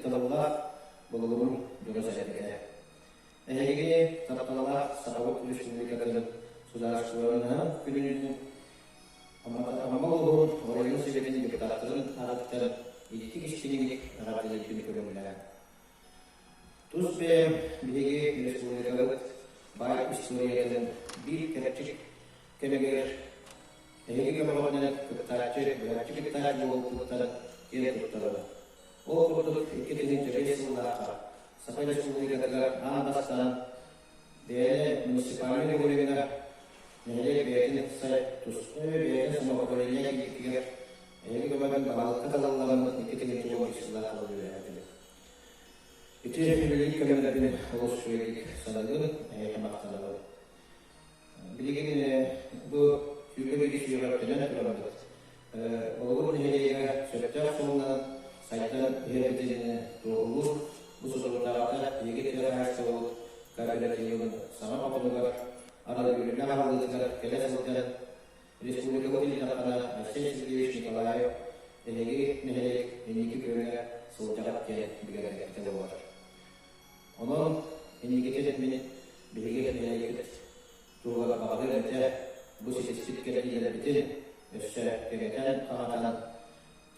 Ытыктабыллаах Болугурум дьоно-сэргэтэ! Эһигини тапталлаах Сахабыт Республикатын судаарыстыбаннаһын күнүнэн Амма улууһун оройуон Сэбиэтин депутаттарын аатыттан ититик истиҥник эҕэрдэлиирбин көҥүллээн. Тус бэйэм биһиги республикабыт баай историятын биир кэрчик кэмигэр эһиги көмөҕүнэн кыттааччы, быһаччы кыттааччы буолбуттан киэн туттабын. Ол курдук 2005 сыллаахха Саха Республикатыгар аан бастаан бэйэни муниципальнай уровеҥҥа нэһилиэк бэйэтин туспа бэйэтин самоуправление киирбитигэр эһиги көмөҕүн баһылыкка талыллан 2010 сыллаах үлэлээтилэр. Ити үлэлиир кэмнэрбин олус үчүгэйдик саныыбын, эһиэхэ махтанабын. Билигин бу сүүрбэ сүһүөхтэнэн турабыт. Болугур нэһилиэгэ сөптөөх суолунан сайдан иһэрбитин туоһулуур бу соторутааҕыта биһиги тыа хаһаайыстыбабыт кооперативын саҥа хотонугар аралыырга аҕалыытыгар кэлэ сылдьан республикабыт Ил Дархана Айсен Сергеевич Николаев эһиги нэһилиэк инники күөҥҥэ сылдьаҕыт диэн бигэргэппитэ буолар. Онон инникитин мин биһиги нэһилиэкпит туһугар баҕарыам этэ, бу ситиспит кэлиилэрбитин өссө кэҥэтэн хаҥатан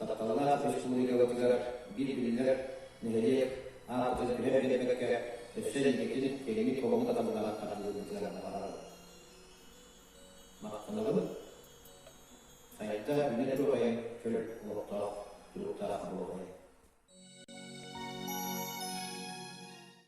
тапталлаах республикабытыгар биир биллэр нэһилиэк ааппытын түһэн биэрбэккэ өссө инникитин киэҥник хоһуну таталлаах хардыылыырбытыгар баҕарабын. Махтанабын. Сайда үүнэ туруойан чөл олохтоох туруктаах буолуой.